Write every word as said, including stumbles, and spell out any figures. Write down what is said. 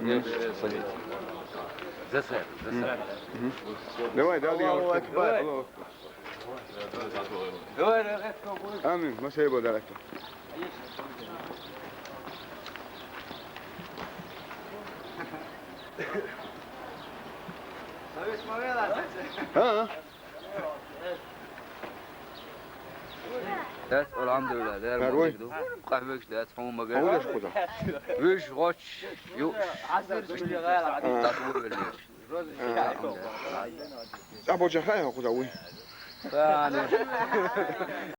Низ, садитесь. За себе, за себе. Давай, далі. Аллаху акбар. Аллаху акбар. Амин. Ма саби бадаракта. ها؟ Дас, алхьамдулиллахӀ, дер Гьар вай? мажигду. Къахьвекш дас, хьун магар. Гьавулаш худа. Виш гъоч, юш. Дас ву велеш. Або жахай худа уй. Ва, ну.